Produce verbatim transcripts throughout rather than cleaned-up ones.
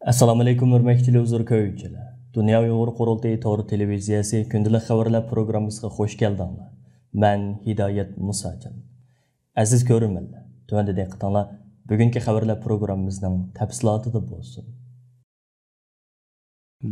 ئەسسالامۇئەلەيكۇم، ھۆرمەتلىك تېلېۋىزور كۆرگۈچىلەر! دۇنيا ئۇيغۇر قۇرۇلتىيى تور تېلېۋىزىيەسى كۈندىلىك خەۋەرلەر پروگراممىسىغا خۇش كەلدىڭلار. مەن ھىدايەت مۇساجان. ئەزىز كۆرۈرمەنلەر، تۆۋەندە دىققىتىڭلار بۈگۈنكى خەۋەرلەر پروگراممىمىزنىڭ تەپسىلاتىدا بولسۇن.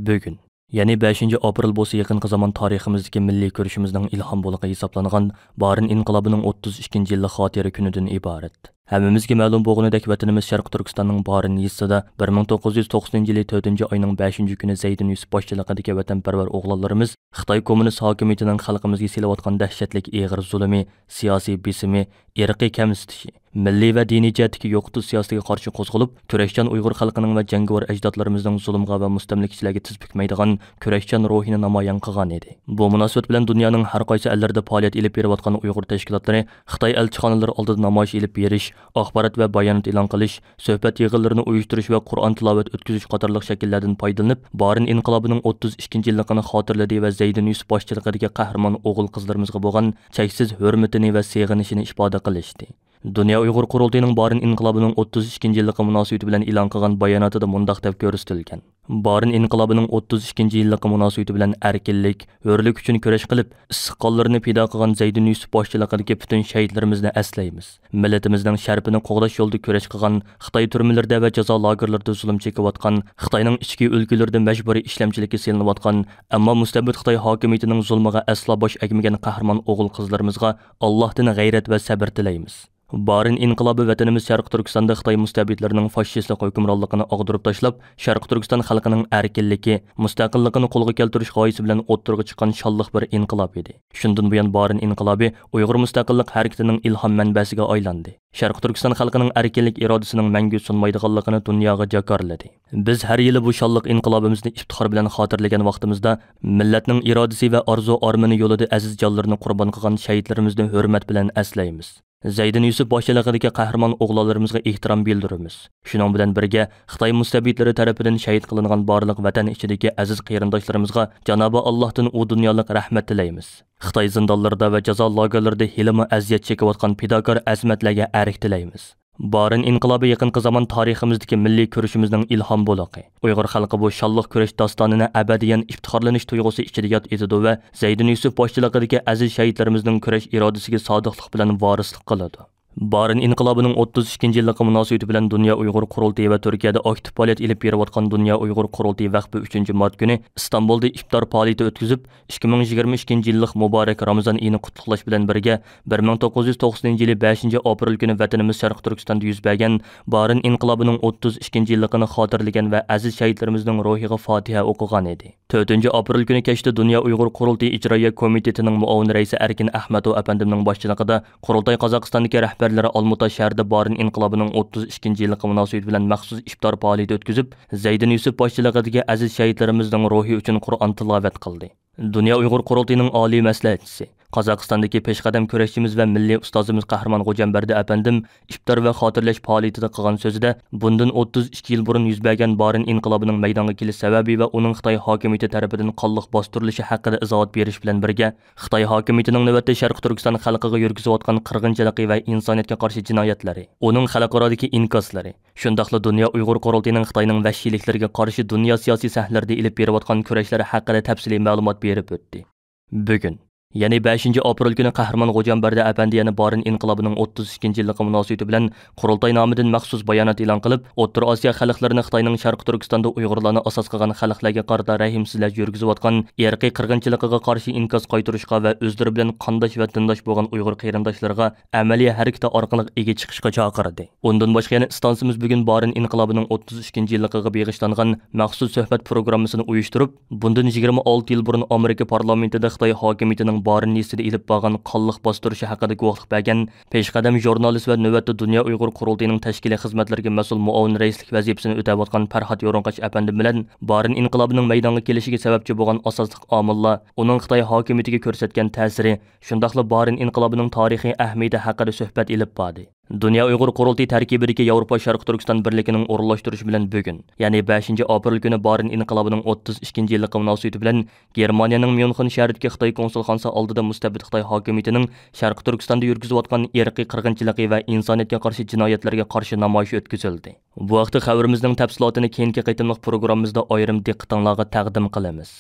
بۈگۈن، يەنى بەشىنچى ئاپرېل بولسا يېقىنقى زامان تارىخىمىزدىكى مىللىي كۈرىشىمىزنىڭ ئىلھام بۇلىقى ھېسابلانغان بارىن ئىنقىلابىنىڭ ئوتتۇز ئىككىنچى يىللىق خاتىرە كۈنىدىن ئىبارەت. ھەممىمىزگە مەلۇم بولغىنىدەك، ۋەتىنىمىز شەرقىي تۈركىستاننىڭ بارىن يېزىسىدا بىر مىڭ توققۇز يۈز توقسىنىنچى يىلى تۆتىنچى ئاينىڭ بەشىنچى كۈنى زەيدىن يۈسۈپ باشچىلىقىدىكى ۋەتەنپەرۋەر ئوغلانلىرىمىز خىتاي كوممۇنىست ھاكىمىيىتىنىڭ خەلقىمىزگە سېلىۋاتقان دەھشەتلىك ئېغىر زۇلۇمى، سىياسىي بېسىمى، ئىرقىي كەمسىتىشى، مىللىي ۋە دىنىي جەھەتتىكى يوقىتىش سىياسىتىگە قارشى قوزغىلىپ، كۈرەشچان ئۇيغۇر خەلقىنىڭ ۋە جەڭگىۋار ئەجدادلىرىمىزنىڭ زۇلۇمغا ۋە مۇستەملىكىچىلەرگە تىز پۈكمەيدىغان كۈرەشچان روھىنى نامايان قىلغان ئىدى. بۇ مۇناسىۋەت بىلەن دۇنيانىڭ ھەر قايسى ئەللىرىدە پائالىيەت ئېلىپ بېرىۋاتقان ئۇيغۇر تەشكىلاتلىرى خىتاي ئەلچىخانىلىرى ئالدىدا نامايىش ئېلىپ بېرىش، ئاخبارات ۋە بايانات ئېلان قىلىش، سۆھبەت يىغىنلىرىنى ئۇيۇشتۇرۇش ۋە قۇرئان تىلاۋەت ئۆتكۈزۈش قاتارلىق شەكىللەردىن پايدىلىنىپ، بارىن ئىنقىلابىنىڭ ئوتتۇز ئىككىنچى يىللىقىنى خاتىرىلىدى ۋە زەيدىن يۈسۈپ باشچىلىقىدىكى قەھرىمان ئوغۇل-قىزلىرىمىزغا بولغان چەكسىز ھۆرمىتىنى ۋە سېغىنىشىنى ئىپادە قىلىشتى. دۇنيا ئۇيغۇر قۇرۇلتىيىنىڭ بارىن ئىنقىلابىنىڭ ئوتتۇز ئىككىنچى يىللىقى مۇناسىۋىتى بىلەن ئېلان قىلغان باياناتىدا مۇنداق دەپ كۆرسىتىلگەن: بارىن ئىنقىلابىنىڭ ئوتتۇز ئىككىنچى يىللىقى مۇناسىۋىتى بىلەن ئەركىنلىك، ھۆرلۈك ئۈچۈن كۈرەش قىلىپ، ئىسسىق قانلىرىنى پىدا قىلغان زەيدىن يۈسۈپ باشچىلىقىدىكى پۈتۈن شەھىدلىرىمىزنى ئەسلەيمىز. مىللىتىمىزنىڭ شەرىپىنى قوغداش يولىدا كۈرەش قىلغان، خىتاي تۈرمىلىرىدە ۋە جازا لاگېرلىرىدا زۇلۇم چېكىۋاتقان، خىتاينىڭ ئىچكى ئۆلكىلىرىدە مەجبۇرىي ئىشلەمچىلىككە سېلىنىۋاتقان، ئەمما مۇستەبىت خىتاي ھاكىمىيىتىنىڭ زۇلمىغا ئەسلا باش ئەگمىگەن قەھرىمان ئوغۇل-قىزلىرىمىزغا ئاللاھتىن غەيرەت ۋە سەبىر تىلەيمىز. بارىن ئىنقىلابى ۋەتىنىمىز شەرقىي تۈركىستاندا خىتاي مۇستەبىتلىرىنىڭ فاشىستلىق ھۆكۈمرانلىقىنى ئاغدۇرۇپ تاشلاپ، شەرقىي تۈركىستان خەلقىنىڭ ئەركىنلىكى، مۇستەقىللىقىنى قولغا كەلتۈرۈش غايىسى بىلەن ئوتتۇرىغا چىققان شانلىق بىر ئىنقىلاب ئىدى. شۇندىن بۇيان بارىن ئىنقىلابى ئۇيغۇر مۇستەقىللىق ھەرىكىتىنىڭ ئىلھام مەنبەسىگە ئايلاندى. شەرقىي تۈركىستان خەلقىنىڭ ئەركىنلىك ئىرادىسىنىڭ مەڭگۈ سۇنمايدىغانلىقىنى دۇنياغا جاكارلىدى. بىز ھەر يىلى بۇ شانلىق ئىنقىلابىمىزنى ئىپتىخار بىلەن خاتىرىلىگەن ۋاقتىمىزدا، مىللەتنىڭ ئىرادىسى ۋە ئارزۇ-ئارمىنى يولىدا ئەزىز جانلىرىنى قۇربان قىلغان شەھىدلىرىمىزنى ھۆرمەت بىلەن ئەسلەيمىز. زەيدىن يۈسۈپ باشچىلىقىدىكى قەھرىمان ئوغلانلىرىمىزغا ئېھتىرام بىلدۈرىمىز. شۇنىڭ بىلەن بىرگە، خىتاي مۇستەبىتلىرى تەرىپىدىن شەھىد قىلىنغان بارلىق ۋەتەن ئىچىدىكى ئەزىز قېرىنداشلىرىمىزغا جانابى ئاللاھتىن ئۇ دۇنيالىق رەھمەت تىلەيمىز. خىتاي زىندانلىرىدا ۋە جازا لاگېرلىرىدا ھېلىمۇ ئەزىيەت چېكىۋاتقان پىداكار ئەزىمەتلەرگە ئەرك تىلەيمىز. بارىن ئىنقىلابى يېقىنقى زامان تارىخىمىزدىكى مىللىي كۈرىشىمىزنىڭ ئىلھام بۇلىقى. ئۇيغۇر خەلقى بۇ شانلىق كۈرەش داستانىنى ئەبەدىيەن ئىپتىخارلىنىش تۇيغۇسى ئىچىدە ياد ئېتىدۇ ۋە زەيدىن يۈسۈپ باشچىلىقىدىكى ئەزىز شەھىدلىرىمىزنىڭ كۈرەش ئىرادىسىگە سادىقلىق بىلەن ۋارىسلىق قىلىدۇ. بارىن ئىنقىلابىنىڭ ئوتتۇز ئىككىنچى يىللىقى مۇناسىۋىتى بىلەن دۇنيا ئۇيغۇر قۇرۇلتىيى ۋە تۈركىيەدە ئاكتىپ پائالىيەت ئېلىپ بېرىۋاتقان دۇنيا ئۇيغۇر قۇرۇلتىيى ۋەقپى ئۈچىنچى مارت كۈنى ئىستانبۇلدا ئىپتار پائالىيىتى ئۆتكۈزۈپ، ئىككى مىڭ يىگىرمە ئىككىنچى يىللىق مۇبارەك رامىزان ئېيىنى قۇتلۇقلاش بىلەن بىرگە، بىر مىڭ توققۇز يۈز توقسىنىنچى يىلى بەشىنچى ئاپرېل كۈنى ۋەتىنىمىز شەرقىي تۈركىستاندا يۈز بەرگەن بارىن ئىنقىلابىنىڭ ئوتتۇز ئىككىنچى يىللىقىنى خاتىرىلىگەن ۋە ئەزىز شەھىدلىرىمىزنىڭ روھىغا فاتىھە ئوقۇغان ئىدى. تۆتىنچى ئاپرېل كۈنى كەچتە دۇنيا ئۇيغۇر قۇرۇلتىيى ئىجرائىيە كومىتېتىنىڭ مۇئاۋىن رەئىسى ئەركىن ئەخمەتوۋ ئەپەندىمنىڭ باشچىلىقىدا قۇرۇلتاي قازاقىستاندىكى رەھبەرلىرى ئالمۇتا شەھىرىدە بارىن ئىنقىلابىنىڭ ئوتتۇز ئىككىنچى يىللىقى مۇناسىۋىتى بىلەن مەخسۇس ئىپتار پائالىيىتى ئۆتكۈزۈپ، زەيدىن يۈسۈپ باشچىلىقىدىكى ئەزىز شەھىدلىرىمىزنىڭ روھى ئۈچۈن قۇرئان تىلاۋەت قىلدى. دۇنيا ئۇيغۇر قۇرۇلتىيىنىڭ ئالىي مەسلىھەتچىسى، قازاقىستاندىكى پېشقەدەم كۈرەشچىمىز ۋە مىللىي ئۇستازىمىز قەھرىمان غوجامبەردى ئەپەندىم ئىپتار ۋە خاتىرىلەش پائالىيىتىدە قىلغان سۆزىدە، بۇندىن ئوتتۇز ئىككى يىل بۇرۇن يۈز بەرگەن بارىن ئىنقىلابىنىڭ مەيدانغا كېلىش سەۋەبى ۋە ئۇنىڭ خىتاي ھاكىمىيىتى تەرىپىدىن قانلىق باستۇرۇلۇشى ھەققىدە ئىزاھات بېرىش بىلەن بىرگە، خىتاي ھاكىمىيىتىنىڭ نۆۋەتتە شەرقىي تۈركىستان خەلقىگە يۈرگۈزۈۋاتقان قىرغىنچىلىقى ۋە ئىنسانىيەتكە قارشى جىنايەتلىرى، ئۇنىڭ خەلقئارادىكى ئىنكاسلىرى، شۇنداقلا دۇنيا ئۇيغۇر قۇرۇلتىيىنىڭ خىتاينىڭ ۋەھشىيلىكلىرىگە قارشى دۇنيا سىياسىي سەھنىلىرىدە ئېلىپ بېرىۋاتقان كۈرەشلىرى ھەققىدە تەپسىلىي مەلۇمات بېرىپ ئۆتتى. بۈگۈن، يەنى بەشىنچى ئاپرېل كۈنى قەھرىمان غوجامبەردى ئەپەندى يەنە بارىن ئىنقىلابىنىڭ ئوتتۇز ئىككىنچى يىللىقى مۇناسىۋىتى بىلەن قۇرۇلتاي نامىدىن مەخسۇس بايانات ئېلان قىلىپ، ئوتتۇرا ئاسىيا خەلقلىرىنى خىتاينىڭ شەرقىي تۈركىستاندا ئۇيغۇرلارنى ئاساس قىلغان خەلقلەرگە قارىتا رەھىمسىزلەرچە يۈرگۈزۈۋاتقان ئىرقىي قىرغىنچىلىقىغا قارشى ئىنكاس قايتۇرۇشقا ۋە ئۆزلىرى بىلەن قانداش ۋە دىنداش بولغان ئۇيغۇر قېرىنداشلىرىغا ئەمەلىي ھەرىكىتى ئارقىلىق ئىگە چىقىشقا چاقىردى. ئۇندىن باشقا يەنە ئىستانسىمىز بۈگۈن بارىن ئىنقىلابىنىڭ ئوتتۇز ئىككىنچى يىللىقىغا بېغىشلانغان مەخسۇس سۆھبەت پروگراممىسىنى ئۇيۇشتۇرۇپ، بۇندىن يىگىرمە ئالتە يىل بۇرۇن ئامېرىكا پارلامېنتىدا خىتاي ھاكىمىيىتىنىڭ بارىن يېزىسىدا ئېلىپ بارغان قانلىق باستۇرۇشى ھەققىدە گۇۋاھلىق بەرگەن پېشقەدەم ژۇرنالىست ۋە نۆۋەتتە دۇنيا ئۇيغۇر قۇرۇلتىيىنىڭ تەشكىلىي خىزمەتلىرىگە مەسئۇل مۇئاۋىن رەئىسلىك ۋەزىپىسىنى ئۆتەۋاتقان پەرھات يورۇنقاش ئەپەندىم بىلەن بارىن ئىنقىلابىنىڭ مەيدانغا كېلىشىگە سەۋەبچى بولغان ئاساسلىق ئامىللار، ئۇنىڭ خىتاي ھاكىمىيىتىگە كۆرسەتكەن تەسىرى، شۇنداقلا بارىن ئىنقىلابىنىڭ تارىخىي ئەھمىيىتى ھەققىدە سۆھبەت ئېلىپ باردى. دۇنيا ئۇيغۇر قۇرۇلتىيى تەركىبىدىكى ياۋروپا شەرقىي تۈركىستان بىرلىكىنىڭ ئورۇنلاشتۇرۇشى بىلەن بۈگۈن، يەنى بەشىنچى ئاپرېل كۈنى بارىن ئىنقىلابىنىڭ ئوتتۇز ئىككىنچى يىللىقى مۇناسىۋىتى بىلەن گېرمانىيەنىڭ ميۇنخېن شەھىرىدىكى خىتاي كونسۇلخانىسى ئالدىدا مۇستەبىت خىتاي ھاكىمىيىتىنىڭ شەرقىي تۈركىستاندا يۈرگۈزۈۋاتقان ئىرقىي قىرغىنچىلىقى ۋە ئىنسانىيەتكە قارشى جىنايەتلەرگە قارشى نامايىش ئۆتكۈزۈلدى. بۇ ھەقتە خەۋىرىمىزنىڭ تەپسىلاتىنى كېيىنكى قېتىملىق پروگراممىمىزدا ئايرىم دىققىتىڭلارغا تەقدىم قىلىمىز.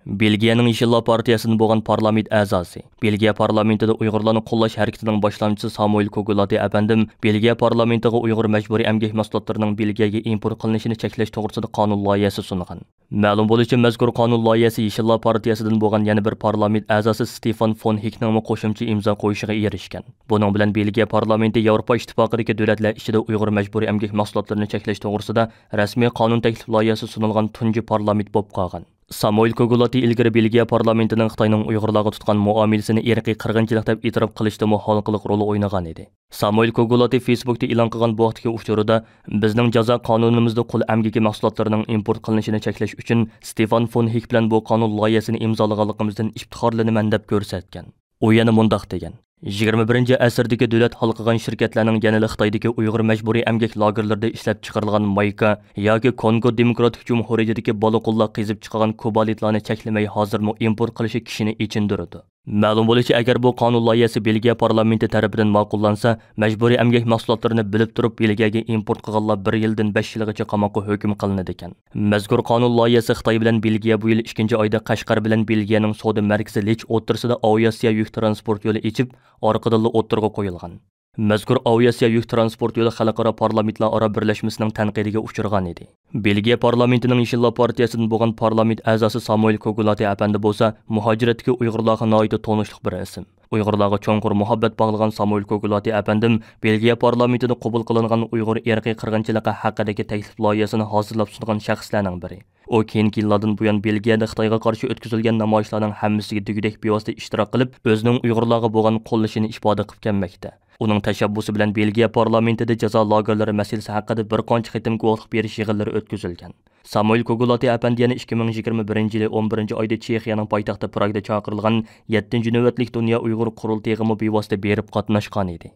بېلگىيەنىڭ يېشىللار پارتىيەسىدىن بولغان پارلامېنت ئەزاسى، بېلگىيە پارلامېنتىدا ئۇيغۇرلارنى قوللاش ھەرىكىتىنىڭ باشلامچىسى سامۇئېل كوگۇلاتى ئەپەندىم بېلگىيە پارلامېنتىغا ئۇيغۇر مەجبۇرىي ئەمگەك مەھسۇلاتلىرىنىڭ بېلگىيەگە ئىمپورت قىلىنىشىنى چەكلەش توغرىسىدا قانۇن لايىھەسى سۇنغان. مەلۇم بولۇشىچە، مەزكۇر قانۇن لايىھەسى يېشىللار پارتىيەسىدىن بولغان يەنە بىر پارلامېنت ئەزاسى ستېفان فون ھېكنىڭمۇ قوشۇمچە ئىمزا قويۇشىغا ئېرىشكەن. بۇنىڭ بىلەن بېلگىيە پارلامېنتى ياۋروپا ئىتتىپاقىدىكى دۆلەتلەر ئىچىدە ئۇيغۇر مەجبۇرىي ئەمگەك مەھسۇلاتلىرىنى چەكلەش توغرىسىدا رەسمىي قانۇن تەكلىپ لايىھەسى سۇنۇلغان تۇنجى پارلامېنت بولۇپ قالغان. سامۇئېل كوگۇلاتى ئىلگىرى بېلگىيە پارلامېنتىنىڭ خىتاينىڭ ئۇيغۇرلارغا تۇتقان مۇئامىلىسىنى ئىرقىي قىرغىنچىلىق دەپ ئېتىراپ قىلىشتىمۇ ھالقىلىق رول ئوينىغان ئىدى. سامۇئېل كوگۇلاتى فېيسبۇكتا ئېلان قىلغان بۇ ھەقتىكى ئۇچۇرىدا، بىزنىڭ جازا قانۇنىمىزدا قۇل ئەمگىكى مەھسۇلاتلىرىنىڭ ئىمپورت قىلىنىشىنى چەكلەش ئۈچۈن ستېفان فون ھېك بىلەن بۇ قانۇن لايىھەسىنى ئىمزالىغانلىقىمىزدىن ئىپتىخارلىنىمەن، دەپ كۆرسەتكەن. ئۇ يەنە مۇنداق دېگەن: يىگىرمە بىرىنچى ئەسىردىكى دۆلەت ھالقىغان شىركەتلەرنىڭ يەنىلا خىتايدىكى ئۇيغۇر مەجبۇرىي ئەمگەك لاگېرلىرىدا ئىشلەپ چىقىرىلغان مايكا ياكى كونگو دېموكراتىك جۇمھۇرىيىتىدىكى بالا قۇللار قېزىپ چىقارغان كوبالتلارنى چەكلىمەي، ھازىرمۇ ئىمپورت قىلىشى كىشىنى ئېچىندۇرىدۇ. مەلۇم بولۇشىچە، ئەگەر بۇ قانۇن لايىھەسى بېلگىيە پارلامېنتى تەرىپىدىن ماقۇللانسا، مەجبۇرىي ئەمگەك مەھسۇلاتلىرىنى بىلىپ تۇرۇپ بېلگىيەگە ئىمپورت قىلغانلار بىر يىلدىن بەش يىلغىچە قاماققا ھۆكۈم قىلىنىدىكەن. مەزكۇر قانۇن لايىھەسى خىتاي بىلەن بېلگىيە بۇ يىل ئىككىنچى ئايدا قەشقەر بىلەن بېلگىيەنىڭ سودا مەركىزى لېچ ئوتتۇرىسىدا ئاۋىئاتسىيە يۈك تىرانسپورت يولى ئېچىپ، ئارقىدىنلا ئوتتۇرىغا قويۇلغان. مەزكۇر ئاۋىئاتسىيە يۈك تىرانسپورت يولى خەلقئارا پارلامېنتلار ئارا بىرلەشمىسىنىڭ تەنقىدىگە ئۇچرىغان ئىدى. بېلگىيە پارلامېنتىنىڭ يېشىللار پارتىيەسىدىن بولغان پارلامېنت ئەزاسى سامۇئېل كوگۇلاتى ئەپەندى بولسا مۇھاجىرەتتىكى ئۇيغۇرلارغا ناھايىتى تونۇشلۇق بىر ئىسىم. ئۇيغۇرلارغا چوڭقۇر مۇھەببەت باغلىغان سامۇئېل كوگۇلاتى ئەپەندىم بېلگىيە پارلامېنتىدا قوبۇل قىلىنغان ئۇيغۇر ئىرقىي قىرغىنچىلىقى ھەققىدىكى تەكلىپ لايىھەسىنى ھازىرلاپ سۇنغان شەخسلەرنىڭ بىرى. ئۇ كېيىنكى يىللاردىن بۇيان بېلگىيەدە خىتايغا قارشى ئۆتكۈزۈلگەن نامايىشلارنىڭ ھەممىسىگە دېگۈدەك بىۋاسىتە ئىشتىراك قىلىپ، ئۆزىنىڭ ئۇيغۇرلارغا بولغان قوللىشىنى ئىپادە قىلىپ كەلمەكتە. ئۇنىڭ تەشەببۇسى بىلەن بېلگىيە پارلامېنتىدا جازا لاگېرلىرى مەسىلىسى ھەققىدە بىر قانچە قېتىم گۇۋاھلىق بېرىش يىغىنلىرى ئۆتكۈزۈلگەن. سامۇئېل كوگۇلاتى ئەپەندى يەنە ئىككى مىڭ يىگىرمە بىرىنچى يىلى ئون بىرىنچى ئايدا چېخىيەنىڭ پايتەختى پراگدا چاقىرىلغان يەتتىنچى نۆۋەتلىك دۇنيا ئۇيغۇر قۇرۇلتىيىغىمۇ بىۋاسىتە بېرىپ قاتناشقان ئىدى.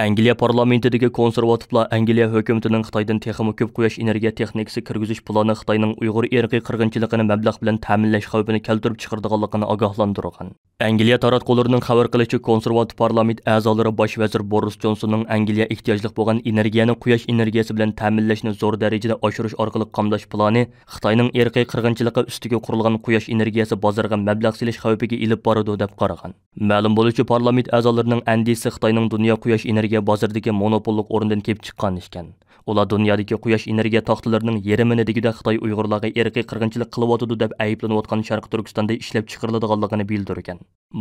ئەنگلىيە پارلامېنتىدىكى كونسېرۋاتىپلار ئەنگلىيە ھۆكۈمىتىنىڭ خىتايدىن تېخىمۇ كۆپ قۇياش ئېنېرگىيە تېخنىكىسى كىرگۈزۈش پىلانى خىتاينىڭ ئۇيغۇر ئىرقىي قىرغىنچىلىقىنى مەبلەغ بىلەن تەمىنلەش خەۋپىنى كەلتۈرۈپ چىقىرىدىغانلىقىنى ئاگاھلاندۇرغان. ئەنگلىيە تاراتقۇلىرىنىڭ خەۋەر قىلىشىچە، كونسېرۋاتىپ پارلامېنت ئەزالىرى باش ۋەزىر بورىس جونسوننىڭ ئەنگلىيە ئېھتىياجلىق بولغان ئېنېرگىيەنى قۇياش ئېنېرگىيەسى بىلەن تەمىنلەشنى زور دەرىجىدە ئاشۇرۇش ئارقىلىق قامداش پىلانى خىتاينىڭ ئىرقىي قىرغىنچىلىقى ئۈستىگە قۇرۇلغان قۇياش ئېنېرگىيەسى بازىرىغا مەبلەغ سېلىش خەۋپىگە ئېلىپ بارىدۇ، دەپ قارىغان. مەلۇم بولۇشىچە، پارلامېنت ئەزالىرىنىڭ ئەندىشىسى خىتاينىڭ دۇنيا قۇياش ئېنېرگىيە بازىرىدىكى مونوپوللۇق ئورنىدىن كېلىپ چىققان ئىكەن. ئۇلار دۇنيادىكى قۇياش ئېنېرگىيە تاختىلىرىنىڭ يېرىمىنى دېگۈدەك خىتاي ئۇيغۇرلارغا ئىرقىي قىرغىنچىلىق قىلىۋاتىدۇ دەپ ئەيىبلىنىۋاتقان شەرقىي تۈركىستاندا ئىشلەپ چىقىرىلىدىغانلىقىنى بىلدۈرگەن.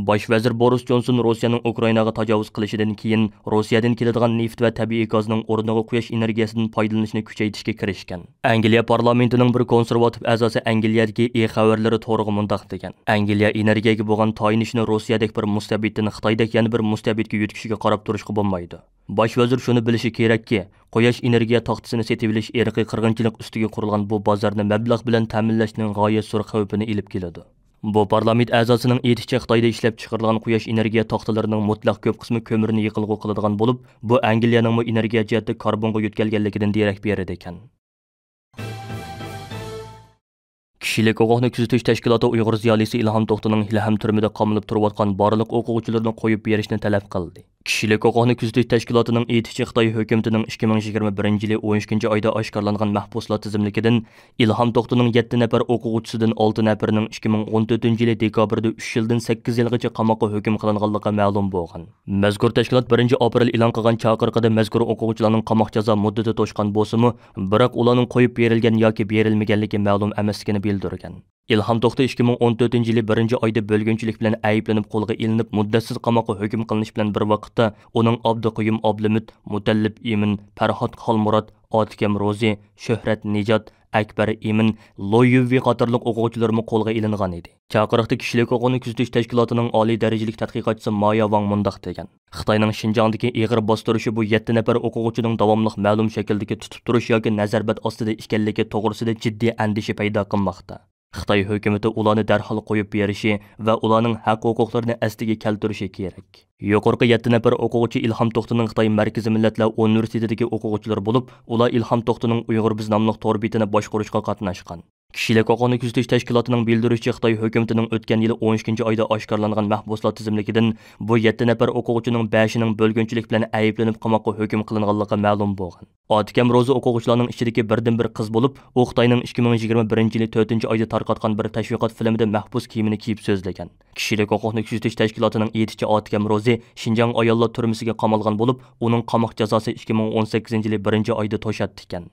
باش ۋەزىر بورىس جونسون روسىيەنىڭ ئۇكرائىناغا تاجاۋۇز قىلىشىدىن كېيىن، روسىيەدىن كېلىدىغان نېفىت ۋە تەبىئىي گازنىڭ ئورنىغا قۇياش ئېنېرگىيەسىدىن پايدىلىنىشنى كۈچەيتىشكە كىرىشكەن. ئەنگلىيە پارلامېنتىنىڭ بىر كونسېرۋاتىپ ئەزاسى ئەنگلىيەدىكى ئى خەۋەرلىرى تورىغا مۇنداق دېگەن: ئەنگلىيە ئېنېرگىيەگە بولغان تايىنىشىنى روسىيەدەك بىر مۇستەبىتتىن خىتايدەك يەنە بىر مۇستەبىتكە يۆتكىشىگە قاراپ تۇرۇشقا بولمايدۇ. باش ۋەزىر شۇنى بىلىشى كېرەككى، قۇياش ئېنېرگىيە تاختىسىنى سېتىۋېلىش ئىرقىي قىرغىنچىلىق ئۈستىگە قۇرۇلغان بۇ بازارنى مەبلەغ بىلەن تەمىنلەشنىڭ غايەت زور خەۋپىنى ئېلىپ كېلىدۇ. بۇ پارلامېنت ئەزاسىنىڭ ئېيتىشىچە، خىتايدا ئىشلەپ چىقىرىلغان قۇياش ئېنېرگىيە تاختىلىرىنىڭ مۇتلەق كۆپ قىسمى كۆمۈرنى يېقىلغۇ قىلىدىغان بولۇپ، بۇ ئەنگلىيەنىڭمۇ ئېنېرگىيە جەھەتتە كاربونغا يۆتكەلگەنلىكىدىن دېرەك بېرىدىكەن. كىشىلىك ھوقۇقنى كۆزىتىش تەشكىلاتى ئۇيغۇر زىيالىيسى ئىلھام توختىنىڭ ھېلىھەم تۈرمىدە قامىلىپ تۇرۇۋاتقان بارلىق ئوقۇغۇچىلىرىنى قويۇپ بېرىشنى تەلەپ قىلدى. كىشىلىك ھوقۇقنى كۆزىتىش تەشكىلاتىنىڭ ئېيتىشىچە، خىتاي ھۆكۈمىتىنىڭ ئىككى مىڭ يىگىرمە بىرىنچى يىلى ئون ئىككىنچى ئايدا ئاشكارىلانغان مەھبۇسلار تىزىملىكىدىن ئىلھام توختىنىڭ يەتتە نەپەر ئوقۇغۇچىسىدىن ئالتە نەپىرىنىڭ ئىككى مىڭ ئون تۆتىنچى يىلى دېكابىردا ئۈچ يىلدىن سەككىز يىلغىچە قاماققا ھۆكۈم قىلىنغانلىقى مەلۇم بولغان. مەزكۇر تەشكىلات بىرىنچى ئاپرېل ئېلان قىلغان چاقىرىقىدا مەزكۇر ئوقۇغۇچىلارنىڭ قاماق جازا مۇددىتى توشقان بولسىمۇ، بىراق ئۇلارنىڭ قويۇپ بېرىلگەن ياكى بېرىلمىگەنلىكى مەلۇم ئەمەسلىكىنى بىلدۈرگەن. ئىلھام توختى ئىككى مىڭ ئون تۆتىنچى يىلى بىرىنچى ئايدا بۆلگۈنچىلىك بىلەن ئەيىبلىنىپ قولغا ئېلىنىپ، مۇددەتسىز قاماققا ھۆكۈم قىلىنىش بىلەن بىر ۋاقىتتا، ئۇنىڭ ئابدۇقۇيۇم ئابلىمىت، مۇتەللىپ ئىمىن، پەرھات خالمۇرات، ئاتىكەم روزى، شۆھرەت نىجات، ئەكبەر ئىمىن، لو يۈۋۋى قاتارلىق ئوقۇغۇچىلىرىمۇ قولغا ئېلىنغان ئىدى. چاقىرىقتا كىشىلىك ھوقۇقنى كۆزىتىش تەشكىلاتىنىڭ ئالىي دەرىجىلىك تەتقىقاتچىسى مايا ۋاڭ مۇنداق دېگەن: خىتاينىڭ شىنجاڭدىكى ئېغىر باستۇرۇشى بۇ يەتتە نەپەر ئوقۇغۇچىنىڭ داۋاملىق مەلۇم شەكىلدىكى تۇتۇپ تۇرۇش ياكى نەزەربەند ئاستىدا ئىكەنلىكى توغرىسىدا جىددىي ئەندىشە پەيدا قىلماقتا. خىتاي ھۆكۈمىتى ئۇلارنى دەرھال قويۇپ بېرىشى ۋە ئۇلارنىڭ ھەق-ھوقۇقلىرىنى ئەسلىگە كەلتۈرۈشى كېرەك. يۇقىرىقى يەتتە نەپەر ئوقۇغۇچى ئىلھام توختىنىڭ خىتاي مەركىزىي مىللەتلەر ئۇنىۋېرسىتېتىدىكى ئوقۇغۇچىلىرى بولۇپ، ئۇلار ئىلھام توختىنىڭ ئۇيغۇر بىز ناملىق تور بېتىنى باشقۇرۇشقا قاتناشقان. كىشىلىك ھوقۇقنى كۆزىتىش تەشكىلاتىنىڭ بىلدۈرۈشىچە، خىتاي ھۆكۈمىتىنىڭ ئۆتكەن يىلى ئون ئىككىنچى ئايدا ئاشكارىلانغان مەھبۇسلار تىزىملىكىدىن بۇ يەتتە نەپەر ئوقۇغۇچىنىڭ بەشىنىڭ بۆلگۈنچىلىك بىلەن ئەيىبلىنىپ، قاماققا ھۆكۈم قىلىنغانلىقى مەلۇم بولغان. ئاتىكەم روزى ئوقۇغۇچىلارنىڭ ئىچىدىكى بىردىنبىر قىز بولۇپ، ئۇ خىتاينىڭ ئىككى مىڭ يىگىرمە بىرىنچى يىلى تۆتىنچى ئايدا تارقاتقان بىر تەشۋىقات فىلىمىدە مەھبۇس كىيىمىنى كىيىپ سۆزلىگەن. كىشىلىك ھوقۇقنى كۆزىتىش تەشكىلاتىنىڭ ئېيتىشىچە، ئاتىكەم روزى شىنجاڭ ئاياللار تۈرمىسىگە قامالغان بولۇپ، ئۇنىڭ قاماق جازاسى ئىككى مىڭ ئون سەككىزىنچى يىلى بىرىنچى ئايدا توشاتتىكەن.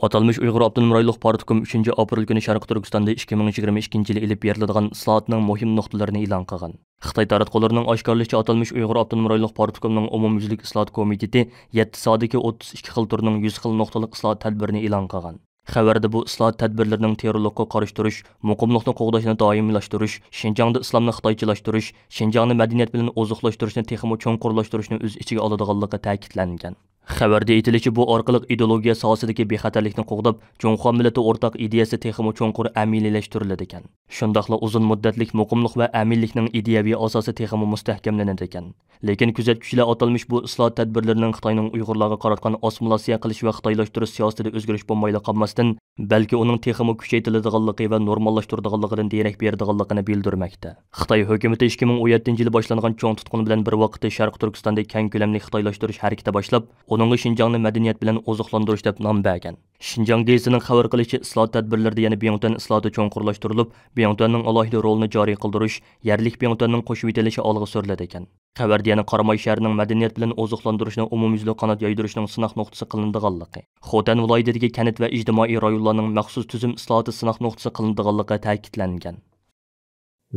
ئاتالمىش ئۇيغۇر ئاپتونوم رايونلۇق پارتكوم ئۈچىنچى ئاپرېل كۈنى شەرقىي تۈركىستاندا ئىككى مىڭ يىگىرمە ئىككىنچى يىلى ئېلىپ بېرىلىدىغان ئىسلاھاتنىڭ مۇھىم نۇقتىلىرىنى ئېلان قىلغان. خىتاي تاراتقۇلىرىنىڭ ئاشكارىلىشىچە، ئاتالمىش ئۇيغۇر ئاپتونوم رايونلۇق پارتكومنىڭ ئومۇميۈزلۈك ئىسلاھات كومىتېتى يەتتە ساھەدىكى ئوتتۇز ئىككى خىل تۈرنىڭ يۈز خىل نۇقتىلىق ئىسلاھات تەدبىرىنى ئېلان قىلغان. خەۋەردە بۇ ئىسلاھات تەدبىرلىرىنىڭ تېررورلۇققا قارشى تۇرۇش، مۇقىملىقنى قوغداشنى دائىملاشتۇرۇش، شىنجاڭدا ئىسلامنى خىتايچىلاشتۇرۇش، شىنجاڭنى مەدەنىيەت بىلەن ئوزۇقلاشتۇرۇشنى تېخىمۇ چوڭقۇرلاشتۇرۇشنى ئۆز ئىچىگە ئالىدىغانلىقى تەكىتلەنگەن. خەۋەردە ئېيتىلىشىچە، بۇ ئارقىلىق ئىدېئولوگىيە ساھەسىدىكى بىخەتەرلىكنى قوغداپ، جۇڭخۇا مىللىتى ئورتاق ئىدىيەسى تېخىمۇ چوڭقۇر ئەمەلىيلەشتۈرۈلىدىكەن. شۇنداقلا ئۇزۇن مۇددەتلىك مۇقىملىق ۋە ئەمىنلىكنىڭ ئىدىيەۋى ئاساسى تېخىمۇ مۇستەھكەملىنىدىكەن. لېكىن كۆزەتكۈچىلەر ئاتالمىش بۇ ئىسلاھات تەدبىرلىرىنىڭ خىتاينىڭ ئۇيغۇرلارغا قاراتقان ئاسسىمىلياتسىيە قىلىش ۋە خىتايلاشتۇرۇش سىياسىتىدە ئۆزگىرىش بولمايلا قالماستىن، بەلكى ئۇنىڭ تېخىمۇ كۈچەيتىلىدىغانلىقى ۋە نورماللاشتۇرىدىغانلىقىدىن دېرەك بېرىدىغانلىقىنى بىلدۈرمەكتە. خىتاي ھۆكۈمىتى ئىككى مىڭ ئون يەتتىنچى يىلى باشلانغان چوڭ تۇتقۇن بىلەن بىر ۋاقىتتا شەرقىي تۈركىستاندا كەڭ كۆلەملىك خىتايلاشتۇرۇش ھەرىكىتى باشلاپ، ئۇنىڭغا شىنجاڭنى مەدەنىيەت بىلەن ئوزۇقلاندۇرۇش دەپ نام بەرگەن. شىنجاڭ گېزىتىنىڭ خەۋەر قىلىشىچە، ئىسلاھات تەدبىرلىرىدە يەنە بىڭتۈەن ئىسلاھاتى چوڭقۇرلاشتۇرۇلۇپ، بىڭتۈەننىڭ ئالاھىدە رولىنى جارى قىلدۇرۇش، يەرلىك بىڭتۈەننىڭ قوشۇۋېتىلىشى ئالغا سۈرۈلىدىكەن. خەۋەردە يەنە قاراماي شەھىرىنىڭ مەدەنىيەت بىلەن ئوزۇقلاندۇرۇشنى ئومۇميۈزلۈك قانات يايدۇرۇشنىڭ سىناق نۇقتىسى قىلىنىدىغانلىقى، خوتەن ۋىلايىتىدىكى كەنت ۋە ئىجتىمائىي رايونلارنىڭ مەخسۇس تۈزۈم ئىسلاھاتى سىناق نۇقتىسى قىلىنىدىغانلىقى تەكىتلەنگەن.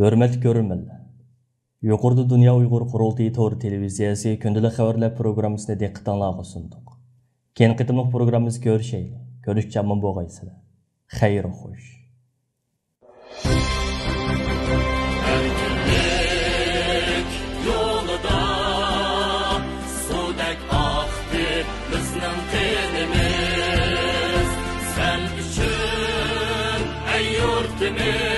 ھۆرمەتلىك كۆرۈرمەنلەر! يۇقىرىدا دۇنيا ئۇيغۇر قۇرۇلتىيى تور تېلېۋىزىيەسى كۈندىلىك خەۋەرلەر پروگراممىسىنى دىققىتىڭلارغا سۇندۇق. كېيىنكى قېتىملىق پروگراممىمىزدا كۆرۈشەيلى. كۆرۈشكىچە ئامان بولغايسىلەر. خەير خوش. ئەركىنلىك يولىدا سۇدەك ئاقتى بىزنىڭ قېنىمىز. سەن ئۈچۈن، ئەي يۇرتىمىز.